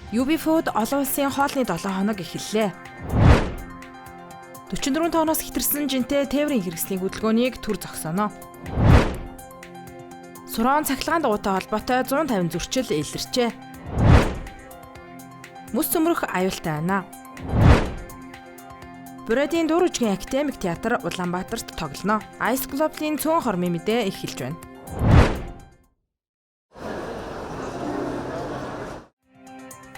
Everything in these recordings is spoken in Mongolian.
UB Food олон улсын хоолны 7 хоног эхэллээ. 44 тонноос хэтэрсэн жинтэй тээврийн хэрэгслийн хөдөлгөөнийг төр зогсооно. Сурон цахилгаан дугуйтай холбоотой 150 зөрчил илэрчээ. Мөс цөмрөх аюултай байна. Бүрээдийн дур үжгийн академик театр Улаанбаатарт тоглоно. Ice Global-ийн цөөн хормын мэдээ эхэлж байна.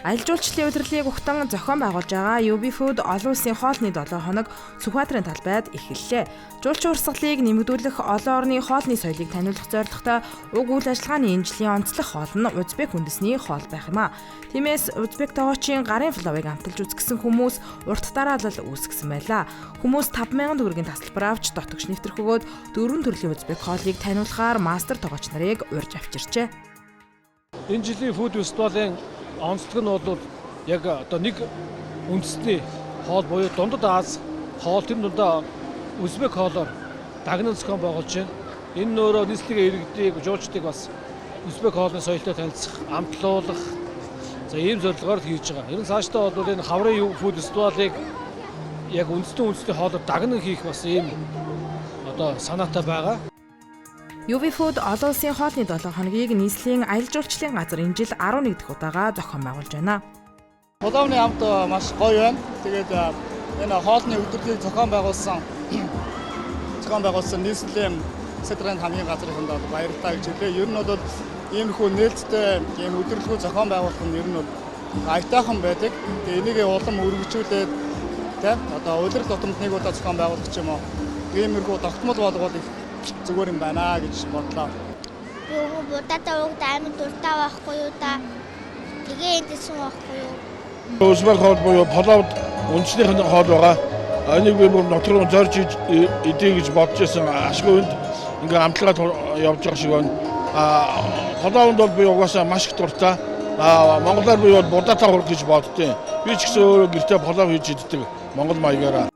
Аялал жуулчлалын удирдлагыг ухтан зохион байгуулж байгаа UB Food олон улсын хоолны 7 хоног Сүхбаатарын талбайд эхэллээ. Жуулчин урсгалыг нэмэгдүүлэх, олон орны хоолны соёлыг таниулах зорилготой уг үйл ажиллагааны энэ жилийн онцлог хоол нь Узбек үндэсний хоол байх юм а. Тиймээс Узбек тогоочийн гарын пловыг амталж үзгэсэн хүмүүс урт дараалал үүсгэсэн байлаа. Хүмүүс 5000 төгрөгийн тасалбар авч дотогш нэвтрэх өгөөд дөрвөн төрлийн узбек хоолыг таниулахаар мастер тогооч нарыг урьж авчирчээ. Энэ жилийн Food Festival-ын онцлог нь бол яг одоо нэг үндэсний хоол буюу дундад Аз хоол, тэр дундаа узбек хоолоор дагнан зохион байгуулж байна. Энэ нь өөрөө нийслэлийн иргэдийг, жуулчдыг бас узбек хоолны соёлтой танилцах, амтлуулах за ийм зорилгоор хийж байгаа. Ер нь цаашдаа бол энэ хаврын Food Festival-ыг яг үндэстэн хоолоор дагнан хийх бас ийм одоо санаатай байгаа. UB Food олон улсын хоолны 7 хоногийг нийслэлийн аялал жуулчлалын газар энэ жил 11 дахь удаага зохион байгуулж байна. Пловны амт маш гоё байна. Тэгээд энэ хоолны өдөрлөгийг зохион байгуулсан нийслэлийн сэтрийн хамгийн газрынханд бол баярлалаа гэж хэлье. Ер нь бол иймэрхүү нээлттэй ийм өдөрлөгөө зохион байгуулах нь ер нь бол аятайхан байдаг. Тэгээд энийг улам өргөжүүлээд тэ одоо улирал тутамд нэг удаа зохион байгуулах ч юм уу. Иймэрхүү тогтмол болгол их зүгээр юм байна гэж бодлоо. Би өвөө будаатай угд амар дуртай байхгүй юу та. Тэгээ эндсэн байхгүй юу. Узбек хоол буюу плов үндэснийх нь хоол байгаа. Энийг би бүр нутг руу зорж идэ гэж бодож байсан. Ашгүй энд ингээ амтлагаад явж байгаа шиг байна. Пловонд бол би угаасаа маш их дуртай. Монголоор би бол будаатай хург гэж боддیں۔ Би ч гэсэн өөрөө гэртээ плов хийж иддэг монгол маягаараа.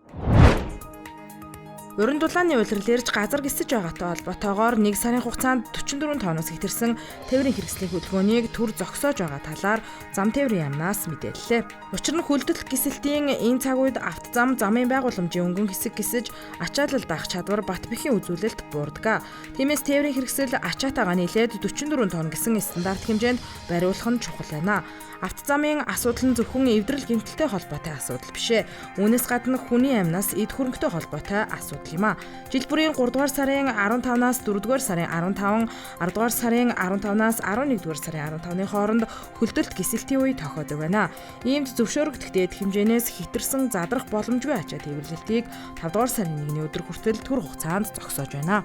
Уран дулааны улирлэрж газар гисэж байгаатай холбоотойгоор 1 сарын хугацаанд 44 тонноос хэтэрсэн тээврийн хэрэгслийн хөдөлгөөнийг төр зогсоож байгаа талаар зам тээврийн яамнаас мэдээллээ. Учир нь хөлдөл гисэлтийн энэ цаг үед автозам замын байгууламжийн өнгөн хэсэг гисэж ачаалал даах чадвар бат бэхийн үзүүлэлт буурдаг. Тиймээс тээврийн хэрэгсэл ачаатайгаа нийлээд 44 тонн гэсэн стандарт хэмжээнд бариулах нь чухал байна. Автозамын асуудал нь зөвхөн эвдрэл гэмтэлтэй холбоотой асуудал биш ээ. Үүнээс гадна хүний амнаас эд хөрөнгөтэй холбоотой асуудал юм а. Жил бүрийн 3 дугаар сарын 15-наас 4 дугаар сарын 15, 10 дугаар сарын 15-наас 11 дугаар сарын 15-ны хооронд хөлдөлт гисэлтийн үе тохиодог байна. Иймд зөвшөөрөгдөх дээд хэмжээнээс хэтэрсэн задрах боломжгүй ачаа тээвэрлэлтийг 5 дугаар сарын 1-ний өдөр хүртэл төр хугацаанд зогсоож байна.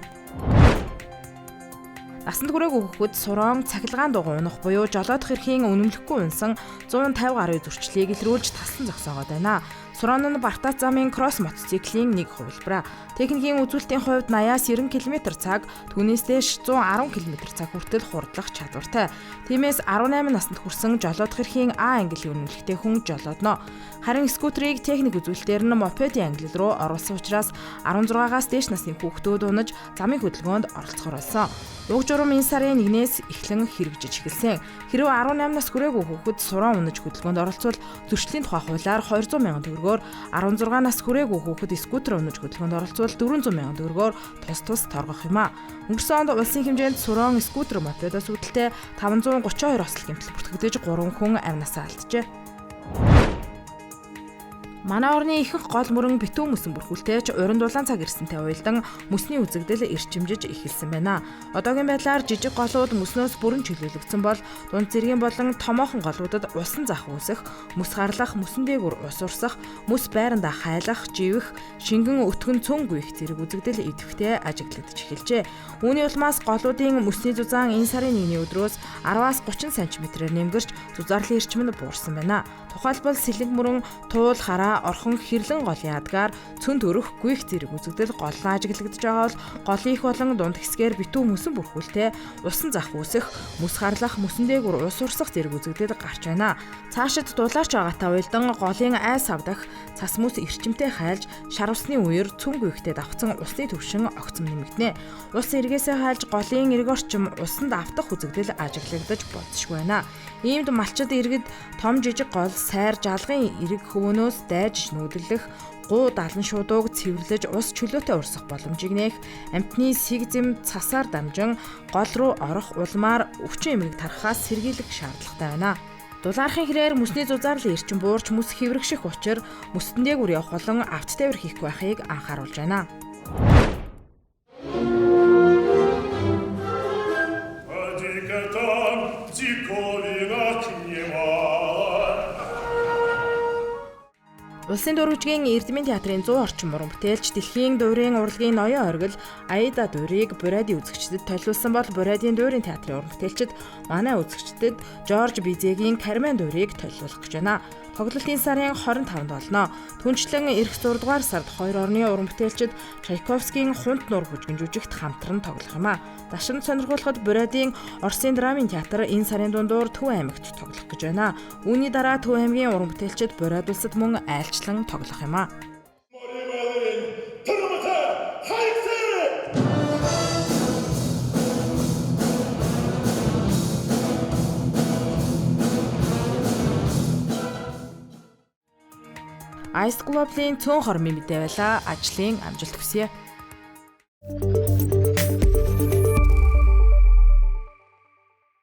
Насанд хүрээгүй хүүхэд сурон цахилгаан дугуй унах буюу жолоодох эрхийн үнэмлэхгүй унсан 150 гаруй зөрчлийг илрүүлж таслан зогсоогоод байна. Сурон нь Бартат замын кросс мотоциклийн нэг хувилбараа. Техникийн үзүүлэлтийн хувьд 80-аас 90 км цаг, түүнээс дээш 110 км цаг хүртэл хурдлах чадвартай. Тиймээс 18 наснд хүрсэн жолоодох эрхийн А ангиллын үнэмлэхтэй хүн жолоодно. Харин скутерийг техник үзүүлэлтээр нь мопедийн ангилал руу оруулсан учраас 16-аас дээш насны хүүхдүүд унаж замын хөдөлгөөнд оролцохоор болсон. Уг журам энэ сарын 1-ээс эхлэн хэрэгжиж эхэлсэн. Хэрвээ 18 нас хүрээгүй хүүхэд сурон унаж хөдөлгөөнд оролцвол зөрчлийн тухай хуулиар 200 мянган төгрөгөөр, 16 нас хүрээгүй хүүхэд скутер унаж хөдөлгөөнд оролцвол 400 мянган төгрөгөөр тус тус торгох юм а. Өнгөрсөн онд улсын хэмжээнд сурон скутер мопедоос үүдэлтэй 532 осол гэмтэл бүртгэгдэж 3 хүн амнасаа алджээ. Манай орны ихэнх гол мөрөн битүү мөсөн бүрхүүлтэй ч уран дулаан цаг ирсэнтэй уялдан мөсний үзэгдэл эрчимжиж эхэлсэн байна. Одоогийн байдлаар жижиг голууд мөснөөс бүрэн чөлөөлөгдсөн бол дунд зэргийн болон томоохон голуудад усан зах үүсэх, мөс гарлах, мөсөн дээгүүр ус урсах, мөс байрандаа хайлах, живэх, шингэн өтгөн цөөн гүйх зэрэг үзэгдэл идэвхтэй ажиглагдаж эхэлжээ. Үүний улмаас голуудын мөсний зузаан энэ сарын 1-ний өдрөөс 10-аас 30 см-ээр нэмгэрч зузаарлын эрчим нь буурсан байна. Тухайлбал Сэлэнг мөрөн, Туул, Хараа, Орхон, Хэрлэн голын адгаар цөн төрөх гүйх зэрэг үзэгдэл голлон ажиглагдаж байгаа бол голын их болон дунд хэсгээр битүү мөсөн бүрхүүлтэй усан зах үүсэх, мөс гарлах, мөсөн дээгүүр ус урсах зэрэг үзэгдэл гарч байна. Цаашид дулаарч байгаатай уялдан голын ай савдах цас мөс эрчимтэй хайлж шар усны үеэр цүн гүйхтэй давхцан усны түвшин огцом нэмэгдэнэ. Ус эргээсээ хайлж голын эрг орчим усанд автах үзэгдэл ажиглагдаж бодсошгүй байна. Иймд малчид иргэд том жижиг гол сайр жалгын эрэг хөвөнөөс дайж нүүдэглэх гуу далан шуудууг цэвэрлэж ус чөлөөтэй урсах боломжийг нээх, амьтны сэгзэм цасаар дамжин гол руу орох улмаар өвчин эмгэг тархахаас сэргийлэх шаардлагатай байна. Дулаархын хэрээр мөсний зузаарлын эрчим буурч мөс хэврэгших учир мөсөн дээгүүр явах болон авт тээвэр хийхгүй байхыг анхааруулж байна. Улсын дөрвжгийн Эрдмийн театрын 100 орчим уран бүтээлч дэлхийн дуурийн урлагийн ноён оргил Аида дуурийг Бурайдын үзэгчдэд толиулсан бол Бурайдын дуурийн театрын уран бүтээлчид манай үзэгчдэд Жорж Бизегийн Кармен дуурийг толиулах гэж байна. Тоглолтын сарын 25-нд болно. Түнчлэн эх 6 дугаар сард хоёр орны уран бүтээлчид Чайковскийн Хунт нуур бүжгэн жүжигт хамтран тоглох юм а. Дашрамд сонирхуулахад Бурайдын Оросын драмын театр энэ сарын дундуур Төв аймагт тоглох гэж байна. Үүний дараа Төв аймгийн уран бүтээлчид Бурайд улсад мөн айлчлан тоглох юм а. Ice Global-ийн цөөн хормын мэдээ байлаа. Ажлын амжилт хүсье.